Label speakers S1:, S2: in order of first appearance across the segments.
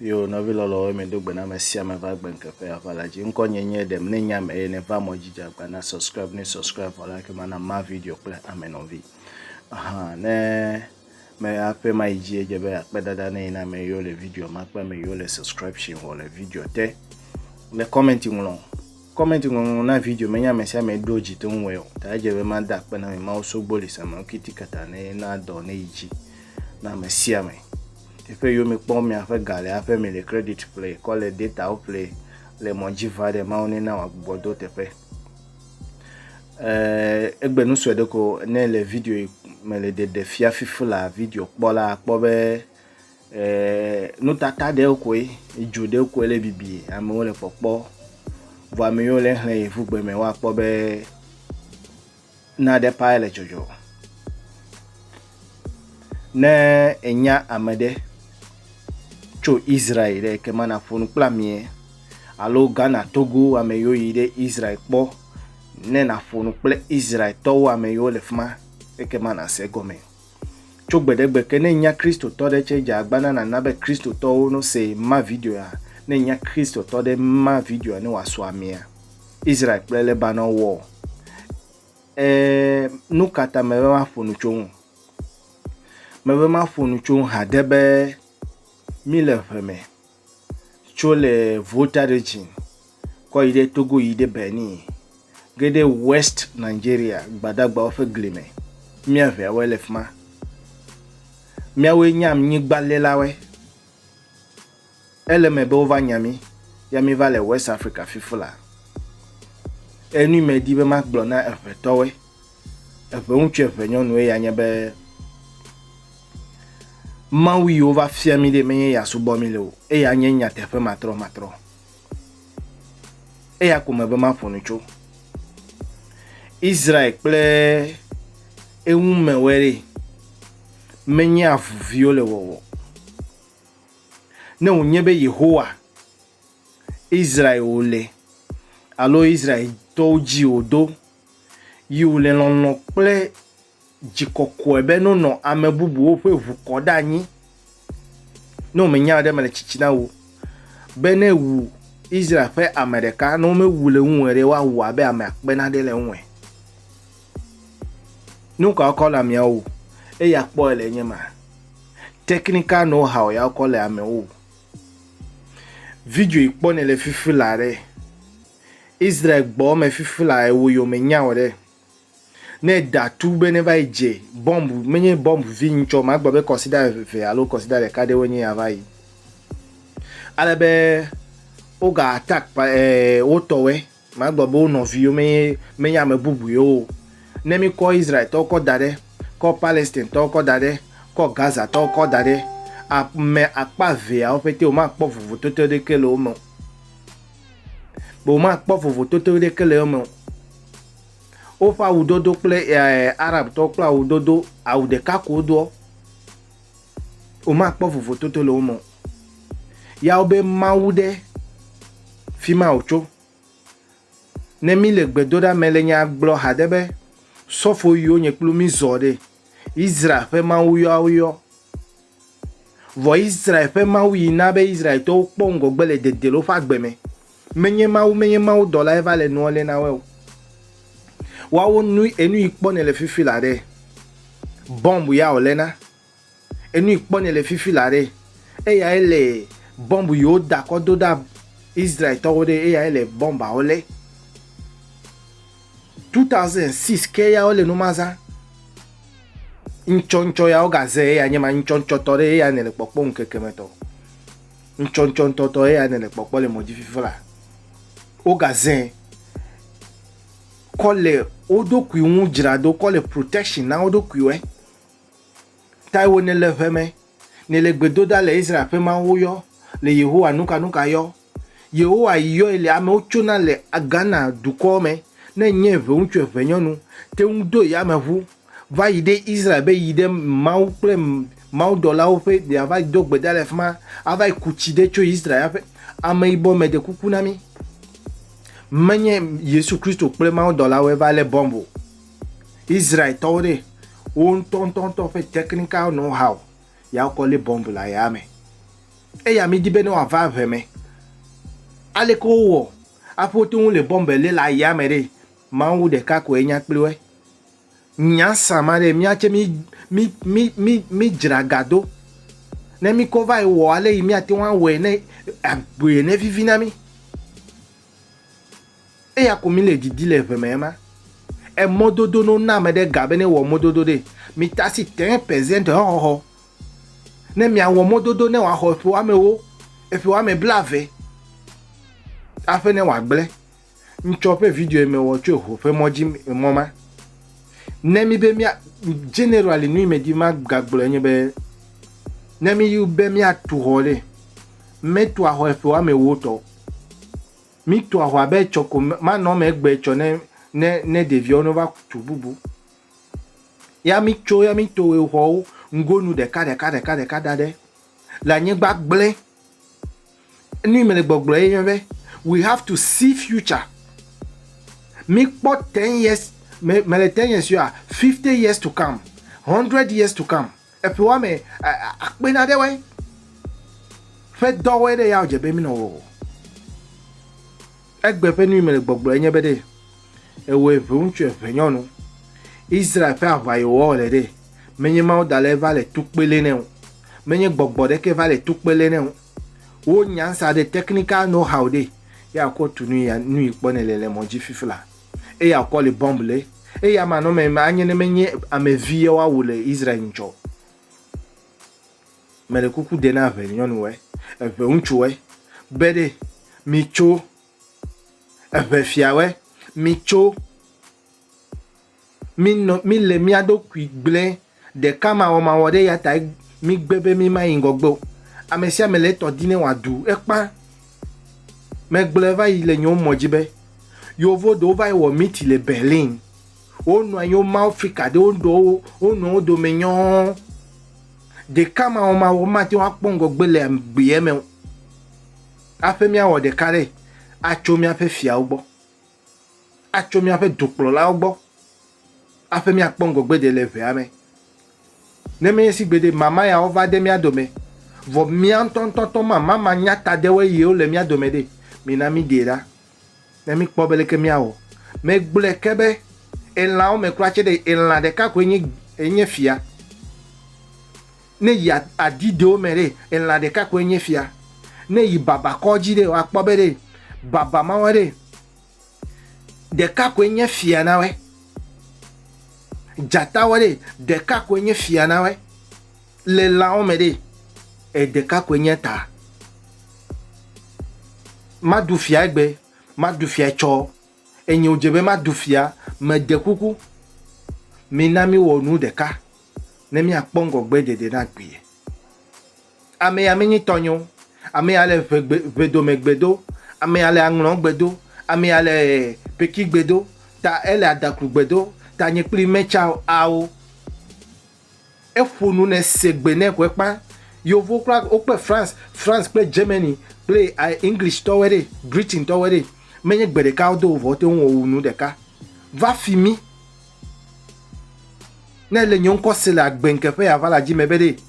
S1: Yo nɔvi lɔlɔwo mi do gbe na ame sia ame va gbe ŋkeƒe ya va la dzi. Ŋkɔ nye nye ɖem ne nya me eye ne va mɔ dzi dze agba na subscribe ne subscribe vɔ la ke mana ma video kple ame nɔvi. Aha ne me aƒe ma yi dzi edze be akpe dada ne yi na ame yiwo le video ma kple ame yiwo le subscription wɔ le video te. Le comment ŋlɔ. Comment ŋɔŋlɔ na video menye ame sia ame ɖo dzi te ŋu wɔe o. Ta edze be mada akpe na mi Mawu sogbo li same kiti kata ne na dɔ ne yi dzi na ame sia ame. Teƒe yiwo mi kpɔ miaƒe ga le aƒe mi le credit ƒle kɔ le data wo ƒle le mɔ dzi va ɖe Mawu ne na wòagbugbɔ do teƒe. Eee egbe nu sue ɖe ko ne le video yi me le ɖeɖe fia fifi la video kpɔ la akpɔ be Eee nutata ɖewo koe, dzo ɖewo koe le bibi amewo le kpɔkpɔ. Vɔ ame yiwo le xlẽ yevugbe me woakpɔ be naɖe pae le dzɔdzɔ. Ne ènya ame ɖe tso Israel ɖe ekema nàƒo nu kple amea alo Ghana, Togo ame yiwo yi ɖe Israel kpɔ ne nàƒo nu kple Israeltɔwo ame yiwo le fi ma ekema nàse egɔme. Tso gbeɖegbe ke ne nya Kristotɔ ɖe tse dze agba na nàna be Kristotɔwo no se ma video ya, ne nya Kristotɔ ɖe ma video ya ne wòasu amea. Israel kple Lebanon war. Eee, nu ka ta mebe maƒo nu tso ŋu? Mebe maƒo nu tso ŋu haɖe be mí le ʋe me tso le Volta region kɔ yi ɖe Togo yi ɖe Benin ge ɖe West Nigeria gbadagbawo ƒe gli me. Mía ʋeawoe le fima. Míawoe nye anyigbalélawoe. Ele eme be wova nya mí ya míva le West Africa fifi laa. Enui medi be magblɔ na eʋetɔwoe, eʋe ŋutsu eʋe nyɔnuwoe ya nye be Mawu yi wova fia mí ɖe menye ya subɔ mí le o. Eya nye nyateƒe matrɔmatrɔ. Eya ko mebe maƒo nu tso. Israel kple eŋumewoe ɖe, menye avuviwo le wɔwɔ. Ne wònye be Yehowa Israel wòle alo Israeltɔwo dzi wòdo yi wòle lɔlɔ̃ kple dzi kɔkɔe be nonɔ ame bubuwo ƒe ʋu kɔ ɖe anyi. Ne womenya ɖe mele tsitsi na wò be ne wu Israel ƒe ame ɖeka ne womewu le ŋuwò ɖe woawu abe ame akpe naɖe le ŋuwò. Nu ka wokɔ le ameawo wu? Eya kpɔe le nye ma. Technical know-how ya wokɔ le amewo wu. Video yi kpɔ ne le fifi la ɖe. Israel gbɔ me fifi la ewo yome nya o ɖe. Ne da tu be ne va yi dze bɔmb menye bɔmb vi ŋtsɔ magblɔ be kɔsiɖa eve alo kɔsiɖa ɖeka ɖewoe nye ya va yi. Ale be woga attack eh, wo tɔwoe magblɔ be wo nɔviwo menye menye ame bubuiwo o. Ne mikɔ Israeltɔwo kɔ da ɖe, kɔ Palestinetɔwo kɔ da ɖe, kɔ Gazatɔwo kɔ da ɖe, ame akpa eveawo ƒete womakpɔ vovototo ɖeke le wo me o. Be womakpɔ vovototo ɖeke le wo me o. Woƒe awudodo kple Arabtɔwo kple awudodo, awu ɖeka ko wodoa. Womakpɔ vovototo le wo me o. Ya wobe Mawu ɖe fi ma wòtso. Ne mi le gbedoɖa me le nya gblɔ haɖe be sɔfo yiwo nye kplu mi zɔ ɖe Israel ƒe Mawu yɔ woyɔ. Vɔ Israel ƒe Mawu yi na be Israeltɔwo kpɔ ŋgɔgbe le dede le woƒe agbe me. Menye Mawu menye Mawu dɔlae va le nua lé na woe o. Woawo nu enu yi kpɔ ne le fifi la ɖe bɔmb ya wòlé na. Enu yi kpɔ ne le fifi la ɖe eyae le bɔmb yi woda kɔ do ɖa Israeltɔwo ɖe eyae le bɔmbawo lé. 2006 ke ya wole nu ma zã. Ŋtsɔŋtsɔ ya wogaze eya nye ma ŋtsɔŋtsɔtɔ ɖe eya ne le kpɔkpɔ ŋkeke me tɔ. Ŋtsɔŋtsɔtɔtɔ eya ne le kpɔkpɔ le mɔdzi fifi la. Wogaze kɔ le wo ɖokui ŋu dzra ɖo kɔ le protection na wo ɖokuiwoe. Ta wo ne le ʋe me ne le gbedoda le Israel ƒe Mawu yɔ le Yehowa nuka nuka yɔ. Yehowa yɔe le amewo tsona le Ghana dukɔ me ne nye ʋe ŋutsu ʋe nyɔnu te ŋu do yameʋu va yi ɖe Israel be yi ɖe Mawu kple mawudɔlawo ƒe yeava do gbe ɖa le fi ma ava yi ku tsi ɖe tso Israel ƒe ameyibɔ me ɖe kuku na mí. Menye Yesu Kristo kple mawudɔlawoe va lé bɔmb o. Israeltɔwo ɖe wo ŋutɔŋutɔŋutɔ ƒe technical know-how ya wokɔ lé bɔmb le aya me. Eya mi di be ne wòava ʋe me. Aleke wowɔ aƒe wote ŋu le bɔmbe lé le ayame ɖe? Mawu ɖeka koe nya kpli woe. Nya sa ma ɖe mía tse mi mi mi mi mi dzra ga do. Ne mi kɔ va yi wɔ ale yi míate ŋu awɔe ne agbee ne vivi na mí. Eya ko mi le didi le ʋe me ma. Emɔdodo no na ame ɖe ga be ne wɔ mɔdodo ɖe. Mi tasi 10% exɔxɔ. Ne miawɔ mɔdodo ne wòaxɔ eƒe woamewo, eƒe woame blave aƒe ne wòagblẽ. Ŋtsɔ ƒe video yi mewɔ tso eho ƒe mɔ dzi mɔ ma. Ne mi be mia generally nu yi medi magagblɔe nye be ne mi be miatu xɔ ɖe, metu axɔ eƒe woamewo tɔ. Mi tu axɔ abe etsɔ ko manɔ eme egbe etsɔ ne ne ne ɖeviawo ne va tu bubu. Ya mi tso ya mi to xɔwo ŋgonu ɖeka ɖeka ɖeka ɖeka da ɖe le anyigba gblẽ. Nu yi mele gbɔgblɔ ye nye be we have to see future. Mi kpɔ 10 years me mele 10 years yɔa 50 years to come, 100 years to come. Eƒe woame akpe na ɖe wɔe. Ƒe dɔwɔe ɖe ya wòdze be mi nɔ wɔwɔ. Egbe ƒe nu yi mele gbɔgblɔ ye nye be ɖe ewɔ eve ŋutsu eve nyɔnu. Israel ƒe aʋa yi wɔwɔ le ɖe menye Mawu da le va le tukpe lé nɛ o. Menye gbɔgbɔ ɖeke va le tukpe lé nɛ o. Wo nyansa ɖe technical know how ɖe ya kɔ tu nu ya nu yi kpɔ ne le le mɔ dzi fifi la. Eya kɔ le bomb le. Eya ma nɔ me anye ne menye ame vi ye woawu le Israel ŋtsɔ. Mele kuku ɖe na ʋe nyɔnuwɔe, eʋe ŋutsuwɔe be ɖe mi tso eʋe fiawɔe mi tso mi nɔ mi le mía ɖokui gblẽ ɖeka mawɔmawɔ ɖe ya ta mi gbe be mi ma yi ŋgɔgbe o. Ame sia ame le etɔ di ne wòaɖu ekpã. Megblɔe va yi le nyewo mɔ dzi be yevo ɖewo va yi wɔ miti le Berlin. Wonɔ anyi woma Afrika ɖe wo wo nɔ wo dome nyɔɔ. Ɖeka mawɔmawɔ mate ŋu akpɔ ŋgɔgbe le gbea me o. Aƒe míawɔ ɖeka ɖe atso míaƒe fiawo gbɔ. Atso míaƒe dukplɔlawo gbɔ. Aƒe míakpɔ ŋgɔgbe ɖe le ʋea me. Ne menye sigbe ɖe mama yawo va ɖe mía dome, vɔ mía ŋutɔŋutɔtɔ ma mama nyata ɖewoe yiwo le mía dome ɖe, mina míɖee ɖa. Ne míkpɔ be leke míawɔ. Megblɔe ke be elãwo me kura tse ɖe elã ɖeka koe nye enye fia. Ne yi adidewo me ɖe, elã ɖeka koe nye fia. Ne yi babakɔ dzi ɖe, woakpɔ be ɖe baba mawo ɖe ɖeka koe nye fia na woe. Dzatawo ɖe ɖeka koe nye fia na woe. Le lãwo me ɖe, eɖeka koe nye ta. Maɖu fia egbe, maɖu fia etsɔ. Enye wòdze be maɖu fia, meɖe kuku. Mina míwɔ nu ɖeka ne míakpɔ ŋgɔgbe ɖeɖe na agbee. Ame ya menye tɔnye o. Ame ya le ʋegbe, ʋedome gbe do. Ame ya le aŋlɔ gbe do. Ame ya le peki gbe do. Ta ele adaklu gbe do. Ta nye kpli metsa o. Ao. Eƒo nu ne se gbe nɛ ko ekpa. Yovo kura wokpe France, France kple Germany kple English tɔwoe ɖe, Britain tɔwoe ɖe. Menye gbe ɖeka wodo o vɔ wote ŋu wɔ nu ɖeka. Va fi mi. Ne le nye ŋkɔ se le agbe ŋke ƒe ya va le adzi me be ɖe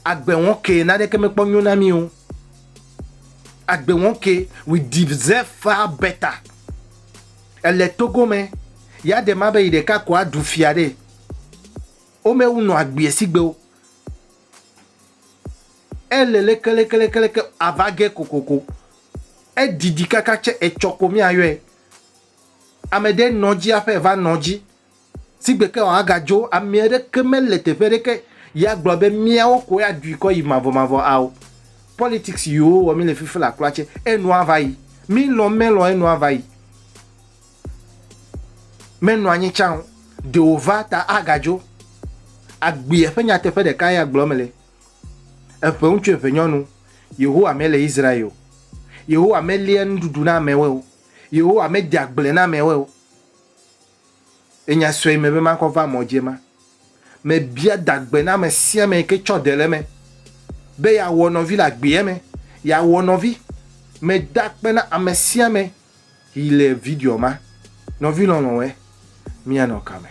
S1: agbe wɔn ke naɖeke mekpɔ nyo na mi o. Agbe wɔn ke we deserve far better. Ele Togo me ya ɖe ma be yi ɖeka ko aɖu fia ɖe. Womewu nɔ agbee sigbe o. Ele lekelekeleke ava ge kokoko. Edidi kaka tse etsɔ ko míayɔe. Ame ɖe nɔ dzi aƒe va nɔ dzi. Sigbe ke wòagadzo ame aɖeke mele teƒe ɖeke ya gblɔ be míawo koe aɖui kɔ yi mavɔmavɔ ao. Politics yiwo wɔ mí le fifi le akloa tse enua va yi. Mí lɔ̃ melɔ̃ enua va yi. Menɔ anyi tsã o. Ɖe wòva ta agadzo. Agbea ƒe nyateƒe ɖeka ya gblɔm mele. Eʋe ŋutsu eʋe nyɔnu. Yehowa mele Israel o. Yehowa melia nuɖuɖu na amewo o. Yehowa medea agble na amewo o. Enya sue me be makɔ va mɔ dzie ma. Mebia dagbe na ame sia ame ke tsɔ ɖe le eme be yeawɔ nɔvi le agbea me. Yeawɔ nɔvi. Meda akpe na ame sia ame yi le video ma. Nɔvi lɔlɔ̃woe, míanɔ kame.